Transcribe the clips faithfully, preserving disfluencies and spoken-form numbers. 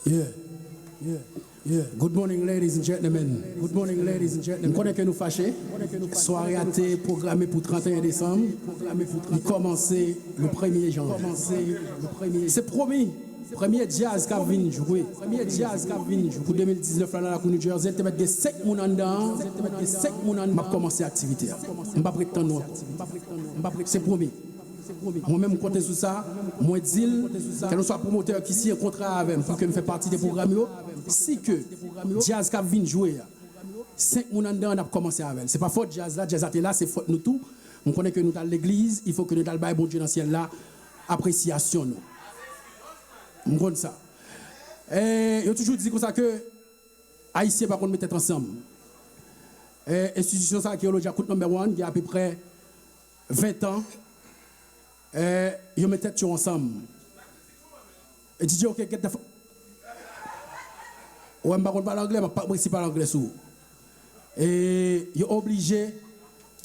Yeah, yeah, yeah. Good morning, ladies and gentlemen. Good morning, ladies and gentlemen. M konnen ke nou fache. Sware a te pwograme pou trannteyen desanm. Li kòmanse le premye janvye. Se pwomi. Premye djaz k ap vin jwe. Premye djaz k ap vin jwe. Pou de mil diznèf la nan lakou New Jersey, te mèt gen senk moun anndan an. M ap kòmanse aktivite a. M p ap ret tann nou ankò. Se pwomi. Mwen menm, m konte sou sa. Mwen di l, kèlkeswa pwomotè ki siyen kontra avè m pou ke m fè pati de pwogram yo, si ke djaz k ap vin jwe a, senk moun anndan an, n ap kòmanse avè l. Se pa fòt djaz la, djaz la te la, se fòt nou tou. M konnen ke nou t al legliz, il faut ke nou t al bay Bondye nan syèl la apresyasyon nou. M konn sa. E, yo toujou di konsa ke Ayisyen pa konn met tèt ansanm. E, enstitisyon sa ki rele Djakout Number One, gen apeprè ven tan, e, yo met tèt yo ansanm. E D J, oke, get the f-, wè, m pa konn pale anglè, m ap pa resi pale anglè sou ou. E yo oblije,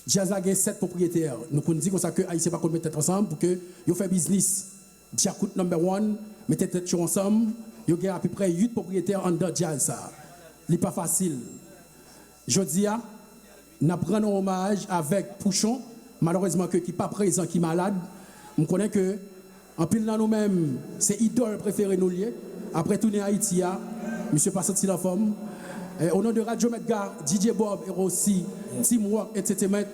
djaz la gen sèt pwopriyetè. Nou konn di konsa ke Ayisyen pa konn met tèt ansanm pou ke yo fè biznis. Djakout Number One mete tèt yo ansanm, yo gen apeprè uit pwopriyetè anndan djaz sa. Li pa fasil. Jodi a, n ap rann yon omaj avèk Pouchon, malerezman ke ki pa prezan, ki malad. M konnen ke anpil nan nou menm, se idòl prefere nou l ye. Apre tounen Ayiti a, misye pa santi l anfòm. Eh, o non de Radyo Mèt Ga, D J Bob, e osi Team Rock Entertainment,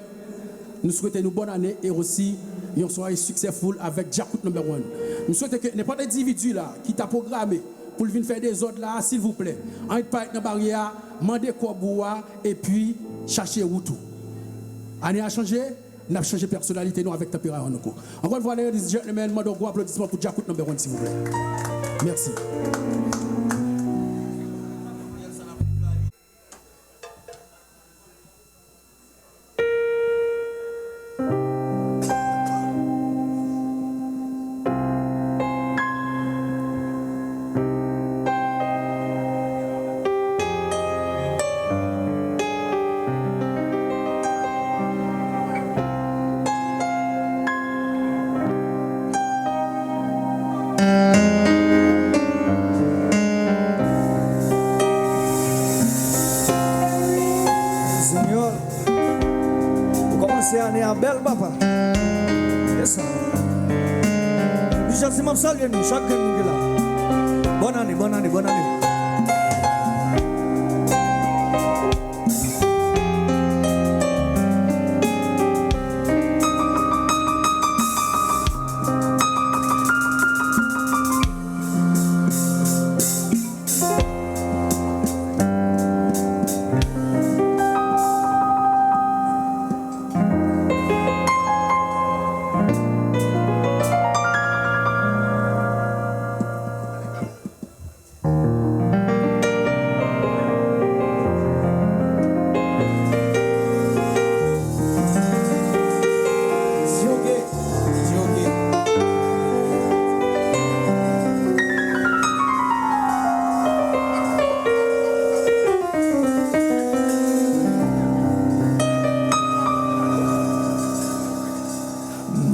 nou swete nou bòn ane e osi yon sware successful avèk Djakout Number One. M swete ke nenpòt endividi la ki ta pwograme pou l vin fè dezòd la a, silvouplè, annik parèt nan baryè a, mande kòb ou a, epi chache wout ou. Ane a chanje, n ap chanje pèsonalite nou avèk tanperaman nou tou. Ankò yon fwa, ladies and gentlemen, mande yon gwo aplodisman pou Djakout Number One, silvouplè. Mèsi. Zanmi yo, ou kòmanse ane a bèl, papa. Yes, sir. Deja, si m ap salye nou, chak grenn nou ki la. Bòn ane, bòn ane, bòn ane.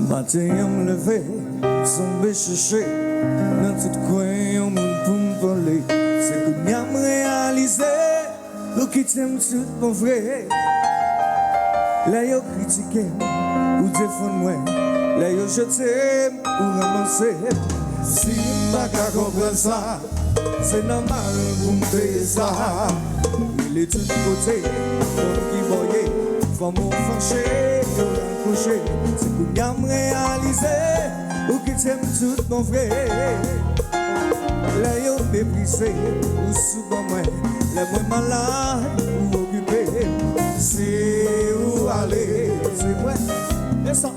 Maten an m leve, m sonje chèche nan tout kwen yon moun pou m pale. Se kounye a m reyalize ou kite m tout bon vre. Lè yo kritike m, ou defann mwen. Lè yo jete m, ou ranmase m. Si m pa ka konprann sa, se nòmal pou m peye sa. Rele tout kote, fanm ki bò ye, fanm ou fache, yo rakwoche. Se kounye a m reyalize, ou kite m tout bon vre. Lè yo meprize, ou sou ban mwen. Lè mwen malad, ou okipe. Si ou ale, se mwen. Desann.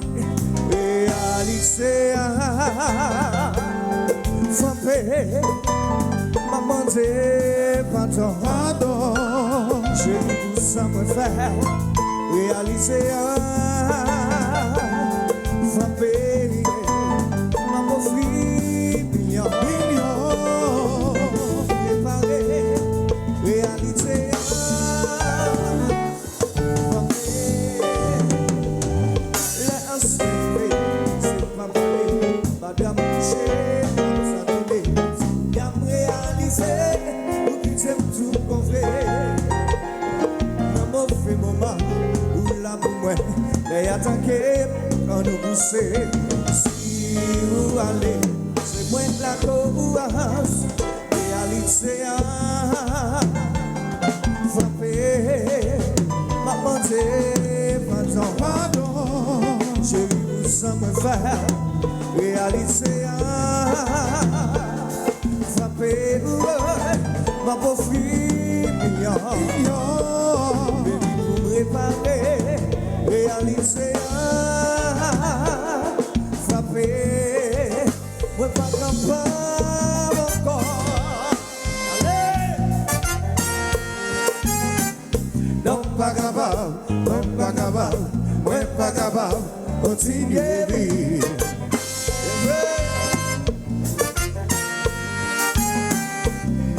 Reyalite a frape, m ap mande padon. Padon. Cheri, pou sa mwen fè. Reyalite a frape, m ap ofri milyon. Milyon. Repare reyalite a. Lè ansyen rive, se pa pale, madanm kouche, sa tande, se kounye a m reyalize, Se, si ou ale, se mwen k lage ou a. Reyalite a frape. M ap mande padon. Padon. Cheri, pou sa mwen fè. Reyalite a frape, woy, m ap ofri milyon. Milyon. Baby, pou m repare, reyalite a frape. Mwen pa kapab ankò. Ale! Non, m pa kapab, mwen pa kapab, mwen pa kapab kontinye viv.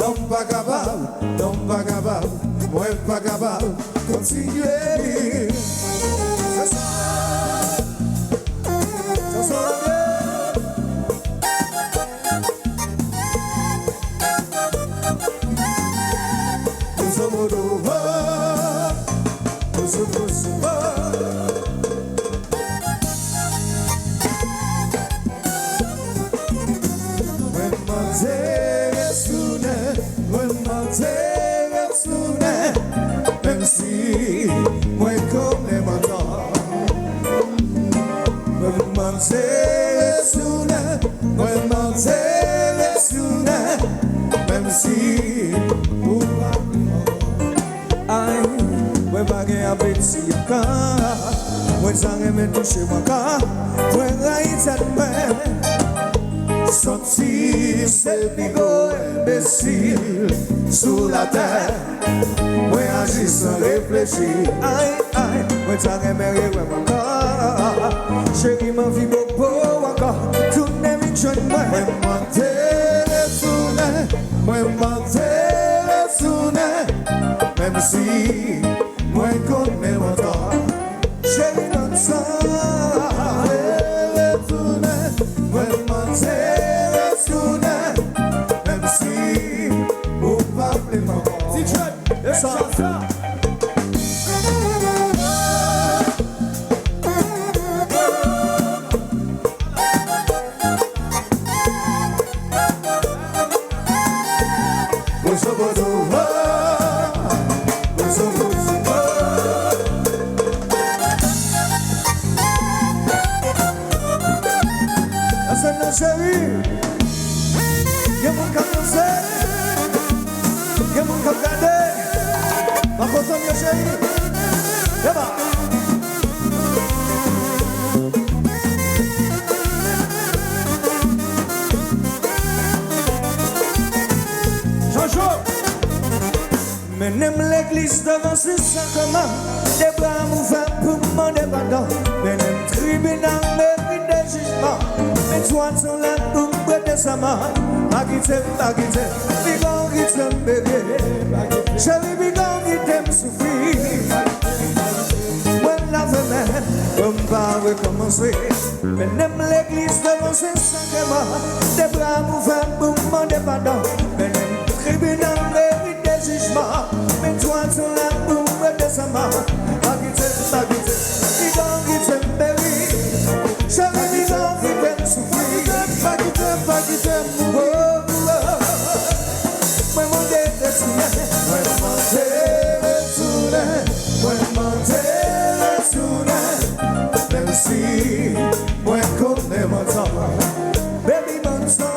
Non, m pa kapab, non, m pa kapab, mwen pa kapab kontinye viv. Se sa. Chanson la. Mwen mande retounen, mwen mande retounen, menm si mwen konnen m antò. Mwen mande retounen, mwen mande retounen, menm si ou pa vle ankò. Ay, mwen pa gen apeti ankò. Mwen ta renmen touche w ankò. Mwen rayi tèt mwen. Santi se pi gwo enbesil sou latè. Mwen aji san reflechi. Ay, ay, mwen ta renmen rewè w ankò. Cheri, m anvi bobo w ankò. Tounen vin jwenn mwen. Mwen mande retounen, mwen mande retounen, menm si mwen konnen w antò. Cheri, ban m sa. Retounen, mwen mande retounen, menm si ou pa vle m ankò. D J, e sa. Ansanm nan, cheri. Gen moun k ap danse. Gen moun k ap gade. Pa kontan yo, cheri. Eba. Jojo. Mennen m legliz devan Sen Sakreman, de bra m ouvè pou m mande padon. Mennen m tribinal, meri de jijman, men twa tou la pou m prete sèman. Pa kite m, pa kite m, piga w kite m, bebe. Cheri, piga w kite m soufri. Mwen lave men, pou m pa rekòmanse. Mennen m legliz devan Sen Sakreman, de bra m ouvè pou m mande padon. Mennen m tribinal, meri de jijman, men twa tou la pou m prete sèman. Pa kite m, pa kite m, piga w kite m, bebe. Cheri, piga w kite m soufri. Pa kite m, pa kite m mouri. Oh, oh. Mwen mande retounen. Mwen mande retounen. Mwen mande retounen. Menm si mwen konnen m antò. Baby, ban m sa.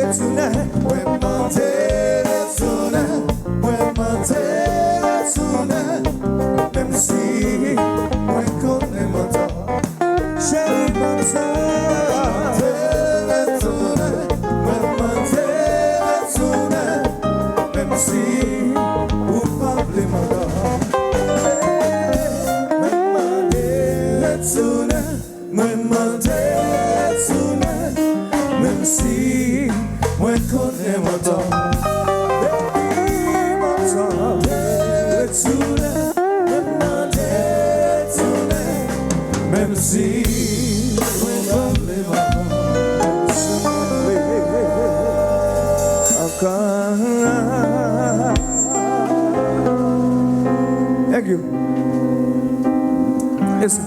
Retounen, mwen mande retounen, mwen mande retounen, menm si mwen konnen m antò. Cheri, mwen mande retounen, mwen mande retounen, menm si ou pa vle m ankò. Mwen mande retounen, mwen mande retounen, menm si mwen konnen m antò. Baby, m antò. Retounen, mwen mande retounen, menm si mwen pa vle m ankò. Ankò. Thank you. Yes, sir.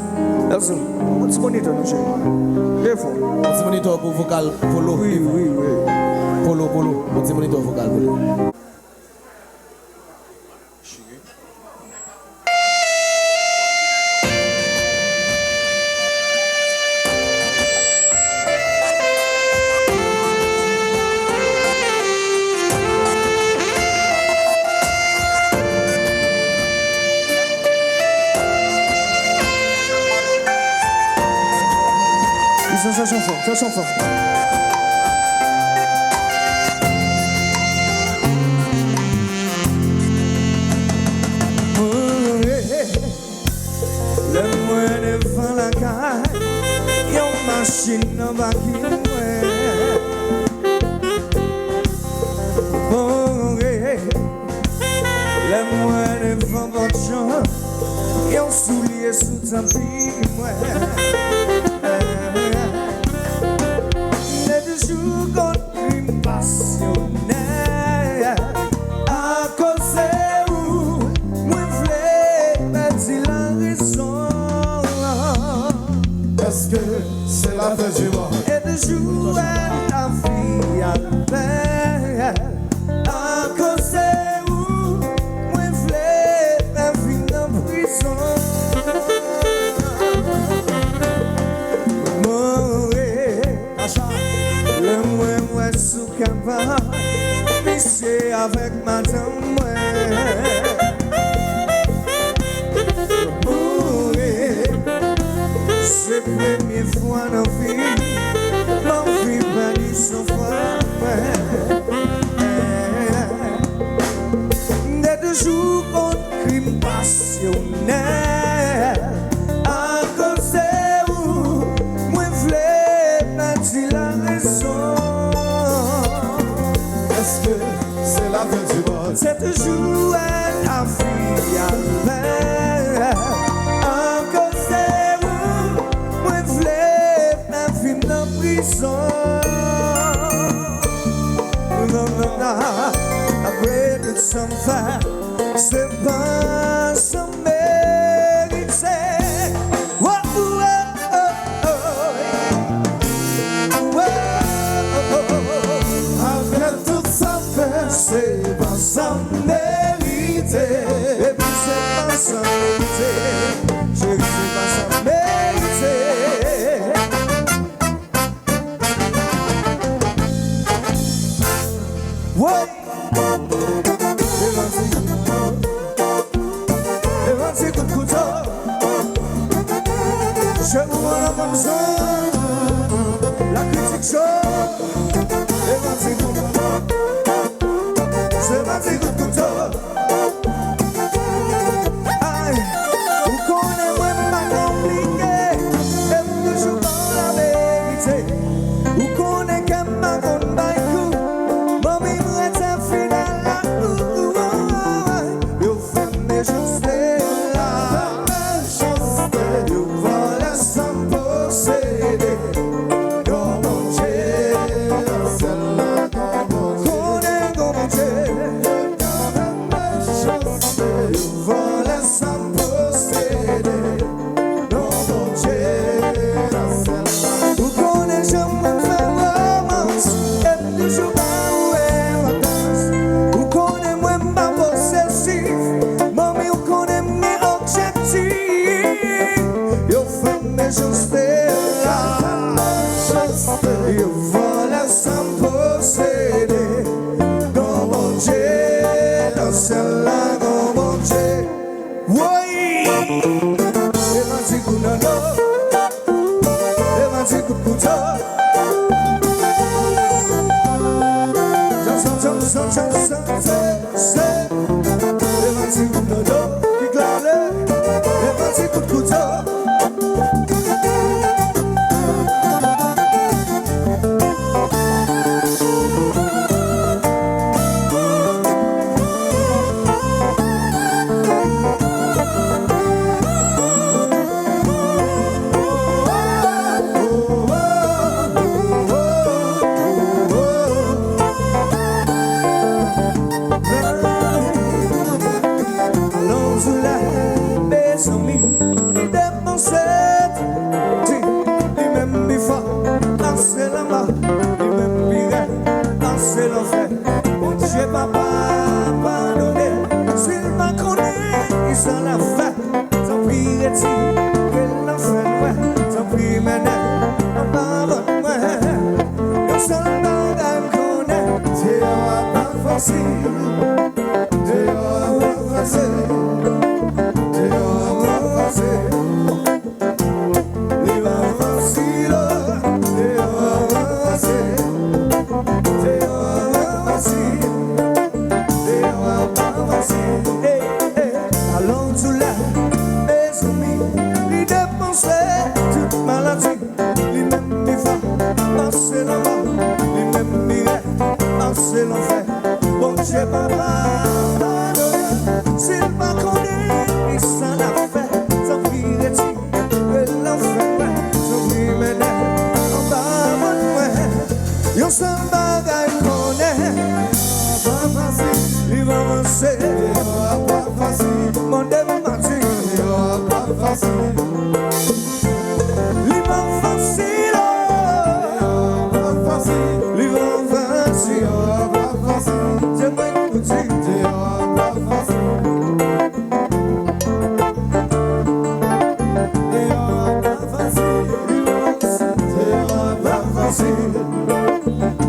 Yes, sir. Yon ti monitò, non, cheri. Trè fò. Yon ti monitò pou vokal Polo. Wi, wi, wi. Polo, Polo. Yon ti monitò vokal Polo. Cheri. Wi, sa, sa chanson, sa chanson. Oh, yeah. Lè m wè devan lakay, yon machin nan pake mwen. Oh, yeah. Lè m wè devan pòt chanm, yon soulye sou tapi mwen. M te toujou konn krim pasyonè. Akoz de ou, mwen vle pèdi larezon. Èske se lafè di mò? E toujou wè lavi al bèl. Akoz de ou, mwen vle fè vi m nan prizon. Mwen, lè mwen wè si w kapab misye avèk madanm mwen. Mwen, se premye fwa nan vi m, m anvi pèdi san fwa mwen. M te toujou konn krim pasyonè. Akoz de ou, mwen vle pèdi larezon. Èske se lafen di mond? Se toujou wè lavi al bèl. Akoz de ou, mwen vle fè vi m nan prizon. Non, non, non. Apre tout sa m fè, se pa sa m merite. Oh, oh, oh, oh. Oh, oh, oh, oh. Apre tout sa m fè, se pa sa m merite. Epi se pa sa m merite. Cheri, se pa sa m merite. Woy! Devan ti, devan ti kout kouto. Je ou an la konn zon. La kritik cho. Devan ti kout, devan ti kout kouto. Ay, ou konnen mwen pa konplike, e m toujou ba w laverite. Ou konnen ke m pa konn bay kou, manmi m rete Chans se, se, se pa ti kout dodo ki klale, se pa ti kout kouto. Alon di w la, mezanmi, li depanse tout. Di, li menm pi fò pase lanmò, li menm pi rèd pase lanfè. Bondye papa padone, si l pa konnen kisa l ap fè. Tanpri retire l nan fè nwè, tanpri mennen l anba vant mwen. Yon sèl bagay m konnen, deyò a pa fasil, deyò a pa fasil, deyò a pa fasil. Li pa fasil, oh, deyò a pa fasil, deyò a pa fasil, deyò a pa fasil. Hey, hey, alon di w la, mezanmi, li depanse tout maladi. Li menm pi fò pase lanmò, li menm pi rèd pase lanfè. Bondye papa padone, si l pa konnen kisa l ap fè, tanpri retire l nan fè nwè, tanpri mennen l anba vant mwen. Yon sèl bagay m konnen, pa fasil, li pa fasil, pa fasil. Mande m mati, pa fasil. Li pa fasil, oh. Li pa fasil, oh. Li pa fasil. Dye mwen ki pou di, deyò a pa fasil. Deyò a pa fasil. Deyò a pa fasil.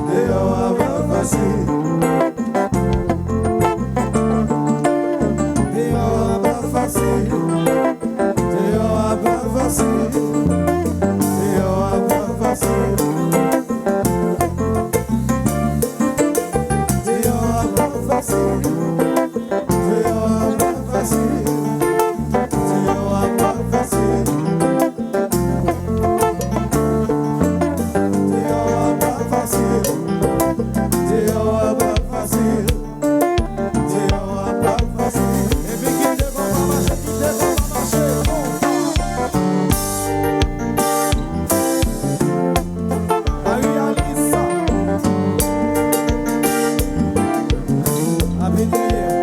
Deyò a pa fasil. Deyò a pa fasil. Deyò a pa fasil. Deyò a pa fasil. Deyò a pa fasil. Deyò a pa fasil. Deyò a pa fasil. Deyò a pa fasil. Deyò a pa fasil. Deyò a pa fasil. Epi kite kò w mache, kite kò w mache. Maria Lisa. Happy New Year.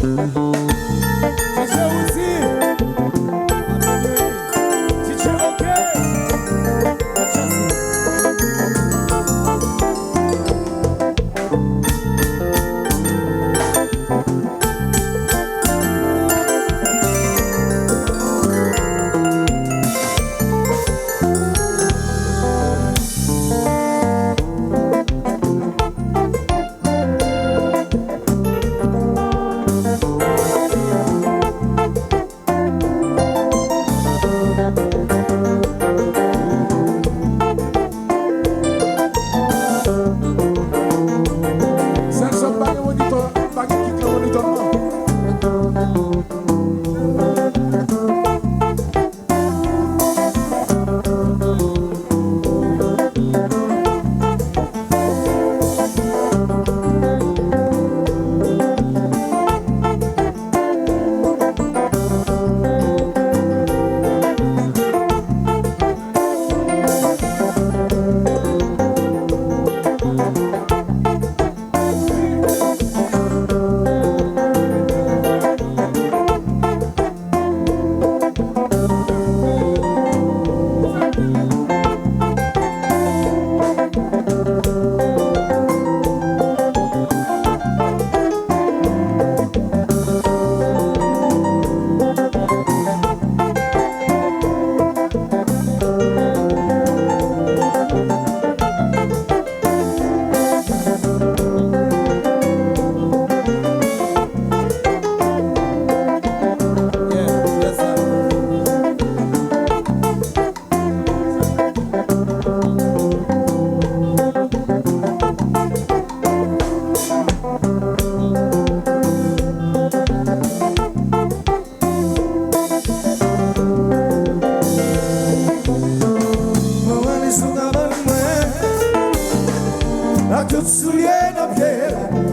D J Uzi. D J OK. Sèl sa m pa gen monitò, pa gen kit nan monitò m nan. Mwen wè li sou kabann mwen, ak tout soulye nan pye.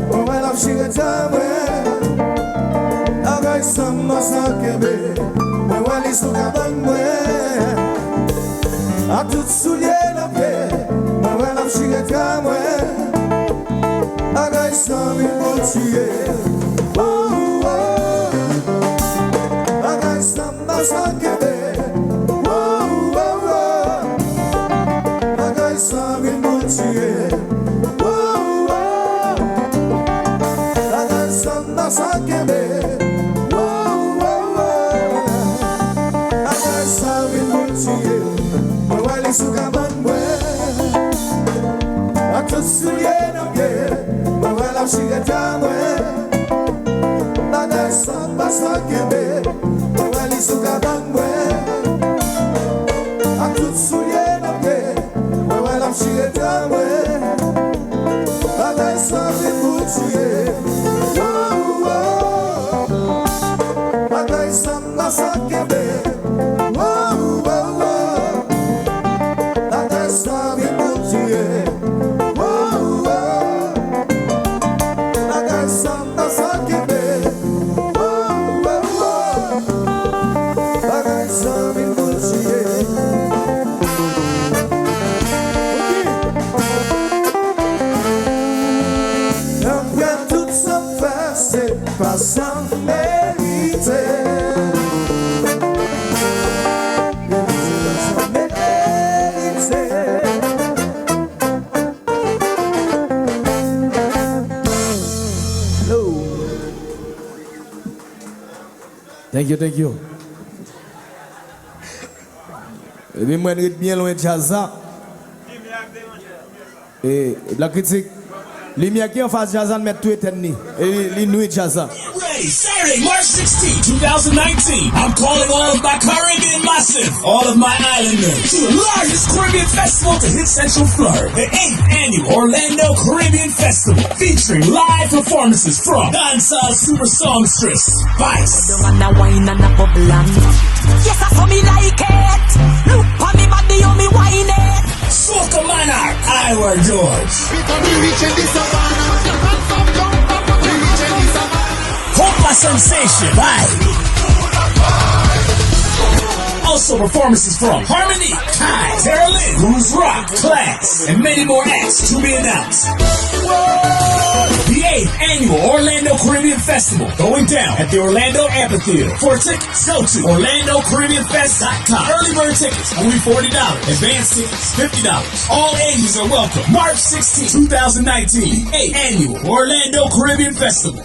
Mwen wè l ap chire dja mwen, bagay sa m pa sa kenbe. Mwen wè li sou kabann mwen, ak tout soulye nan pye. Mwen wè l ap chire dja mwen, bagay sa vin pou l tiye. Oh, oh. Bagay sa m pa sa kenbe. Oh, oh, oh. Bagay sa vin pou l tiye. Oh, oh. Bagay sa m pa sa kenbe. Oh, oh, oh. Bagay sa vin pou l tiye. Mwen wè li sou kabann mwen, ak tout soulye nan pye. Mwen wè l ap chire dja mwen, bagay sa m pa sa kenbe. Mwen wè li sou kabann mwen, ak tout soulye nan pye. Mwen wè l ap chire dja mwen, bagay sa vin pou l tiye. Oh, oh, oh. Bagay sa m pa sa kenbe. Oh, oh, oh. Bagay sa vin pou l tiye. Oh, oh. Bagay sa m pa sa kenbe. Oh, oh, oh. Bagay sa vin pou l tiye. Apre tout sa m fè, se pa sa m merite. Merite. Hello. Thank you, thank you. Ebyen, mwen ret byen lwen djaz la. E, Black Critic, limyè ki anfas djaz la, n mèt tou etèn li. E li, li nwi djaz la. Ready, Saturday, March sixteenth, two thousand nineteen. I'm calling all of my Caribbean massive, all of my islanders, to the largest Caribbean festival to hit Central Florida, the eighth annual Orlando Caribbean Festival, featuring live performances from dancehall super songstress Spice. The man a wine and a bubble and yes, I saw me like it. Look pon me body, how me wine it. Soca Monarch, Ira George. Because we reaching the savannah. Compa Sensation, Vibe. Also performances from Harmony, Kai, Terralyn, Who's Rock, Class, and many more acts to be announced. The eighth Annual Orlando Caribbean Festival, going down at the Orlando Amphitheater. For tickets, go to orlando caribbean fest dot com. Early bird tickets, only forty dollars. Advanced tickets, fifty dollars. All ages are welcome. March sixteenth, two thousand nineteen, the eighth Annual Orlando Caribbean Festival.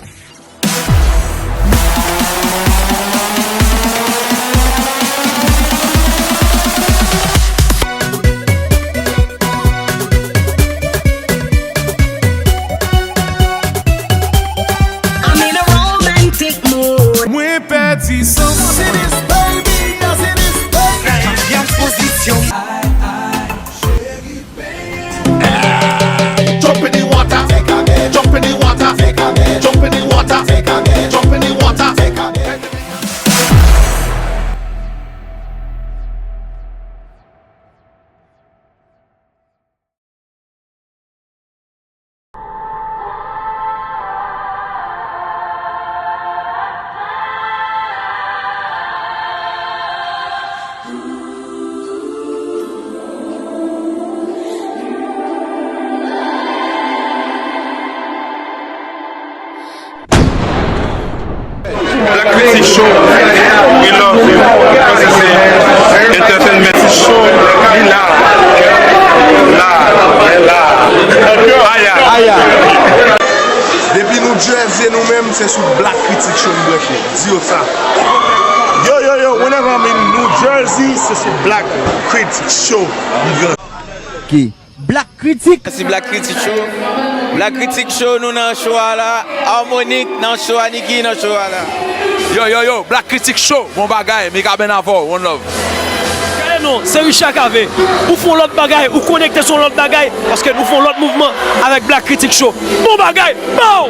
I'm in a romantic mood. Mwen pèdi sans. Doesn't this baby, doesn't this baby? Anbyans pozisyon. Jump in the water, jump in the water, jump in the water, jump in the water. Black Critic Show, we love you. Paske se entertainment show, li la. La, la. Aya. Aya. Depi New Jersey, nou menm, se sou Black Critic Show nou branche. Di yo sa. Yo, yo, yo, whenever I'm in New Jersey, se sou Black Critic Show. Ki? Black Critic. Se Black Critic Show. Black Critic Show, nou nan show a la. Harmonic nan show a, Nicky nan show a la. Yo, yo, yo, Black Critic Show. Bon bagay, Mikaben avè w, one love. Gade non, se Richard Cavé. Ou fè yon lòt bagay, ou konekte sou yon lòt bagay, paske nou fè yon lòt mouvman avèk Black Critic Show. Bon bagay, pow!